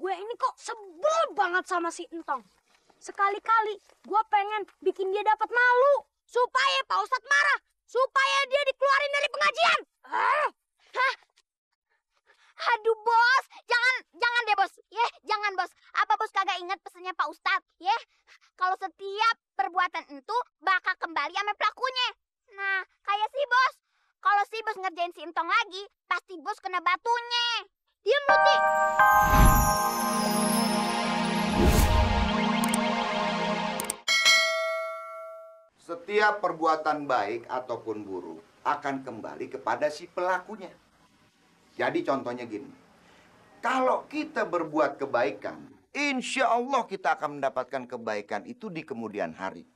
Gue ini kok sebel banget sama si Entong. Sekali-kali gue pengen bikin dia dapat malu. Supaya Pak Ustadz marah. Supaya dia dikeluarin dari pengajian. Hah? Aduh bos, jangan deh bos. Jangan bos. Apa bos kagak ingat pesannya Pak Ustadz? Kalau setiap perbuatan itu bakal kembali sama pelakunya. Nah, kayak si bos. Kalau si bos ngerjain si Entong lagi, pasti bos kena batunya. Diam lu, Ti. Setiap perbuatan baik ataupun buruk akan kembali kepada si pelakunya. Jadi contohnya gini, kalau kita berbuat kebaikan, insya Allah kita akan mendapatkan kebaikan itu di kemudian hari.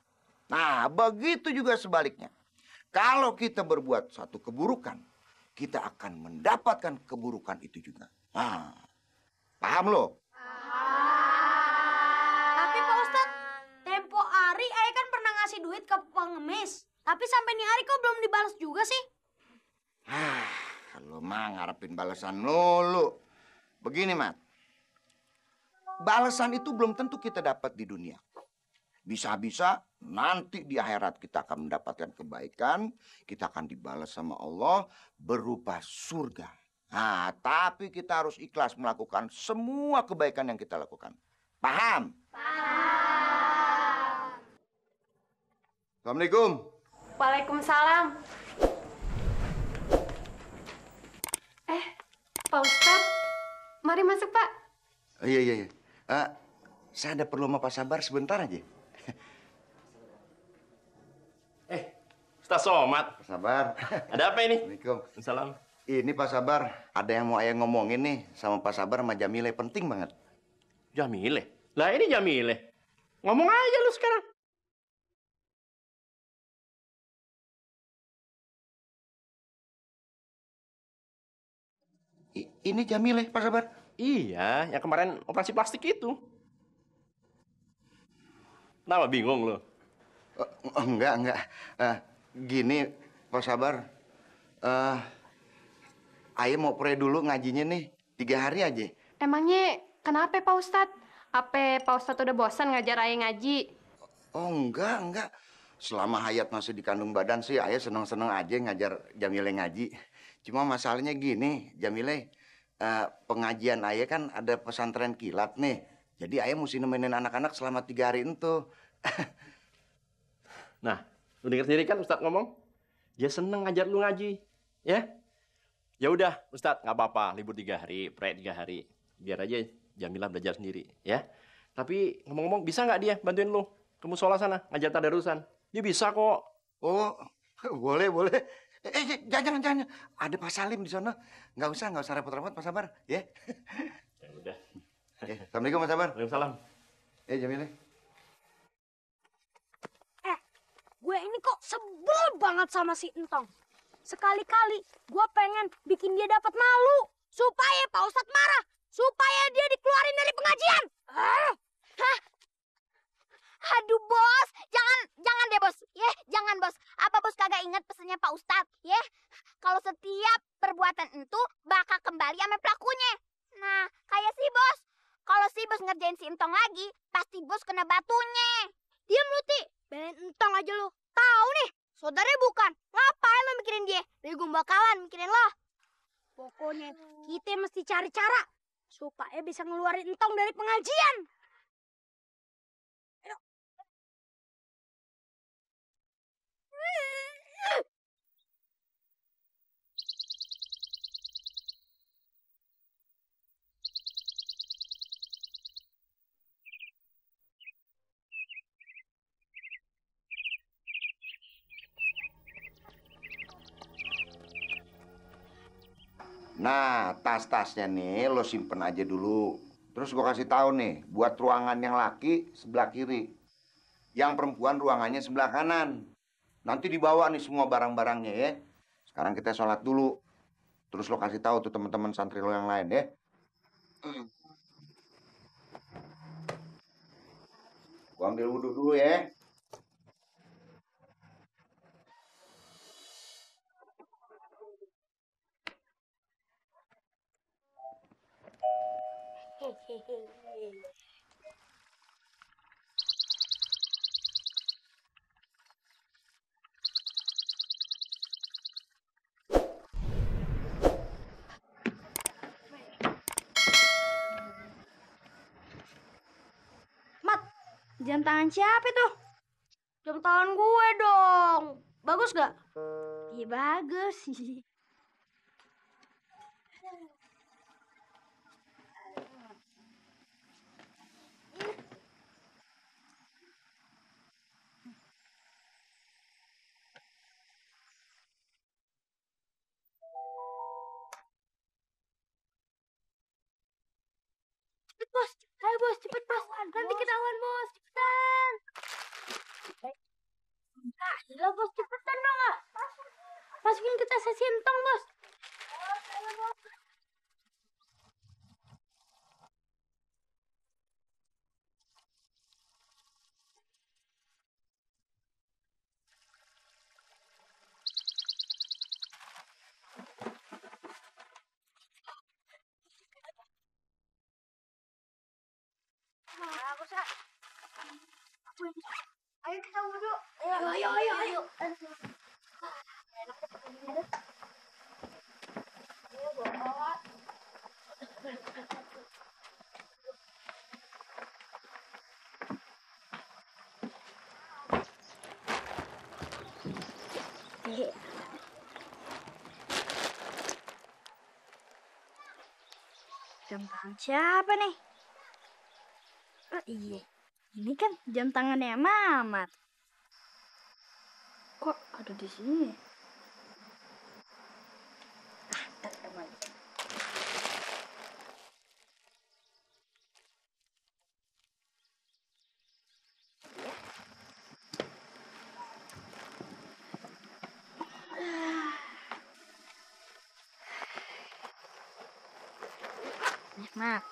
Nah, begitu juga sebaliknya. Kalau kita berbuat satu keburukan, kita akan mendapatkan keburukan itu juga. Nah, paham lo? Tapi Pak Ustadz, tempo hari ayah kan pernah ngasih duit ke pengemis. Tapi sampai nih hari kok belum dibalas juga sih? Lo mah ngarepin balasan lulu. Begini, Mat. Balasan itu belum tentu kita dapat di dunia. Bisa-bisa nanti di akhirat kita akan mendapatkan kebaikan, kita akan dibalas sama Allah berupa surga. Nah, tapi kita harus ikhlas melakukan semua kebaikan yang kita lakukan. Paham? Paham. Assalamualaikum. Waalaikumsalam. Pak Ustadz, mari masuk, Pak. Iya. Saya ada perlu sama Pak Sabar sebentar aja. Ustaz Somad. Pak Sabar. Ada apa ini? Waalaikumsalam. Salam. Ini Pak Sabar, ada yang mau ayah ngomongin nih sama Pak Sabar sama Jamile, penting banget. Jamile? Lah ini Jamile. Ngomong aja lu sekarang. Ini Jamile, Pak Sabar. Iya, yang kemarin operasi plastik itu. Kenapa bingung lu? Enggak. Gini, Pak Sabar. Ayah mau pray dulu ngajinya nih, 3 hari aja. Emangnya kenapa, Pak Ustadz? Apa Pak Ustadz udah bosan ngajar ayah ngaji? Oh, enggak. Selama Hayat masih di kandung badan sih, ayah seneng-seneng aja ngajar Jamile ngaji. Cuma masalahnya gini, Jamile, pengajian ayah kan ada pesantren kilat nih. Jadi ayah mesti nemenin anak-anak selama 3 hari itu. Nah, lu denger sendiri kan Ustadz ngomong? Dia seneng ngajar lu ngaji, ya? Ya udah, Ustadz, nggak apa-apa, libur 3 hari, pray 3 hari. Biar aja Jamila belajar sendiri, ya. Tapi ngomong-ngomong, bisa nggak dia bantuin lu ke musola sana, ngajar tadarusan? Dia bisa kok. Oh, boleh. Jangan. Ada Pak Salim di sana. Nggak usah repot-repot, Pak Sabar, ya. Ya udah. Assalamualaikum, Pak Sabar. Waalaikumsalam. Jamile. Gue ini kok sebel banget sama si Entong. Sekali-kali gue pengen bikin dia dapat malu. Supaya Pak Ustadz marah. Supaya dia dikeluarin dari pengajian. Aduh bos, jangan deh bos. Jangan bos. Apa bos kagak ingat pesannya Pak Ustadz? Kalau setiap perbuatan itu bakal kembali sama pelakunya. Nah, kayak si bos. Kalau si bos ngerjain si Entong lagi, pasti bos kena batunya. Diam lu, Ti. Belain Entong aja lu. Tahu nih, saudaranya bukan. Ngapain lo mikirin dia? Dari gue bakalan mikirin lo. Pokoknya kita mesti cari cara supaya bisa ngeluarin Entong dari pengajian. Ayo. Nah, tas-tasnya nih lo simpen aja dulu. Terus gua kasih tahu nih, buat ruangan yang laki sebelah kiri. Yang perempuan ruangannya sebelah kanan. Nanti dibawa nih semua barang-barangnya ya. Sekarang kita sholat dulu. Terus lo kasih tahu tuh teman-teman santri lo yang lain ya. Gua ambil wudhu dulu ya. Mat, jam tangan siapa tuh? Jam tangan gue dong. Bagus gak? Iya bagus. Cepet bos, ayo bos, cepet bos. Nanti ketahuan bos, cepetan. Ah, gila bos, cepetan dong nggak? Masukin ke tas sintong bos. Bagus ah. Ayo kita wudhu. Ayo. Jam tangan siapa nih? Oh iya, ini kan jam tangannya Mamat. Kok ada di sini? Mat.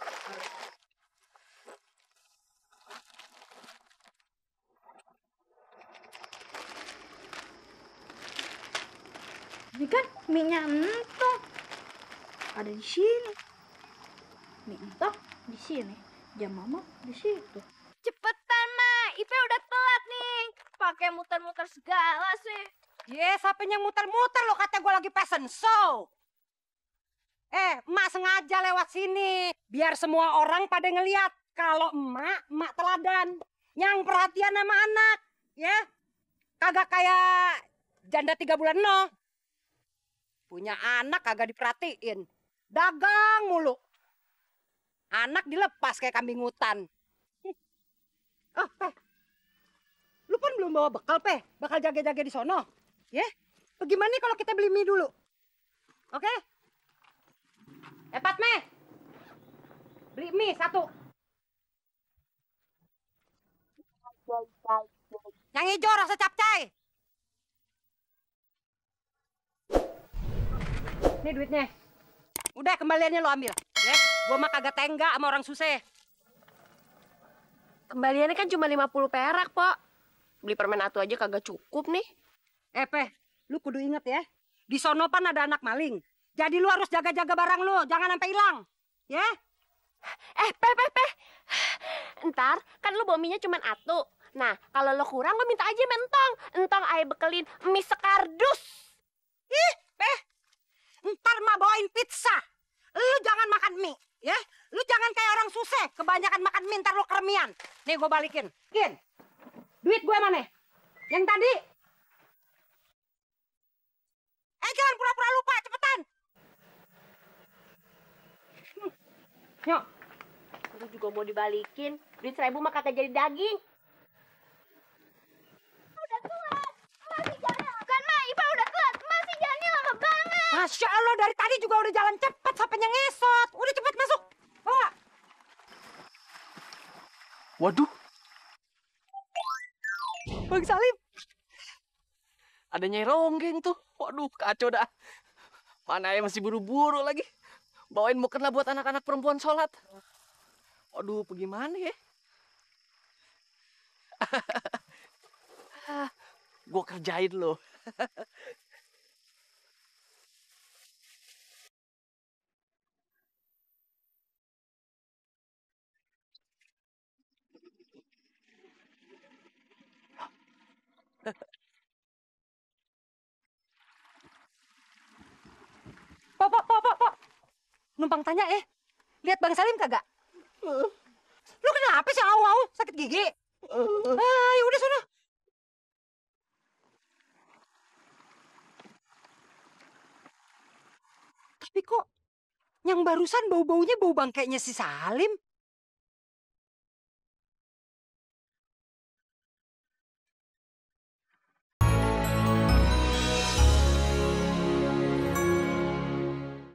Ini kan mie-nya Entong. Ada di sini. Mie Entong di sini. Jam Mama di situ. Cepetan, Ma. Ipe udah telat nih. Pakai muter-muter segala sih. Siapa yang muter-muter lo kata gue lagi fashion show. Emak sengaja lewat sini biar semua orang pada ngeliat kalau emak teladan yang perhatian sama anak, ya. Kagak kayak janda 3 bulan no. Punya anak kagak diperhatiin. Dagang mulu. Anak dilepas kayak kambing hutan. Lu kan belum bawa bekal, Bakal jaga-jaga di sono. Ya? Bagaimana kalau kita beli mie dulu? Oke? Pat, Meh. Beli mie 1. Yang hijau rasa capcay. Ini duitnya. Udah kembaliannya lo ambil. Ya, gua mah kagak tengga sama orang susah. Kembaliannya kan cuma 50 perak, Pok. Beli permen atu aja kagak cukup nih. Lu kudu inget ya. Di sono pan ada anak maling. Jadi lu harus jaga-jaga barang lu, jangan sampai hilang. Ya? Pe. Ntar kan lu bawa mie-nya cuma atu. Nah, kalau lo kurang lo minta aja sama Entong. Entong ayo bekelin mie sekardus. Ih, ntar mah bawain pizza. Lu jangan makan mie, ya. Lu jangan kayak orang susah, kebanyakan makan mie ntar lu keremian. Nih gua balikin. Gin, duit gue mana? Yang tadi. Jangan pura-pura lupa, cepetan. Yuk. Gue juga mau dibalikin. Duit 1.000 mah kagak jadi daging. Udah telat. Masih jalan. Kan, Ma. Ipe udah telat. Masih jalannya lama banget. Masya Allah, dari tadi juga udah jalan cepet sampai ngesot. Udah cepet masuk. Bawa. Waduh. Bang Salim. Ada Nyai Ronggeng tuh. Waduh, kacau dah. Mana ya masih buru-buru lagi. Bawain mukena buat anak-anak perempuan sholat. Waduh, bagaimana ya? Gue kerjain loh. Pok. Numpang tanya lihat Bang Salim kagak? Lu kenapa sih au-au? Sakit gigi? Ya udah sana. Tapi kok yang barusan bau-baunya bau bangkainya si Salim?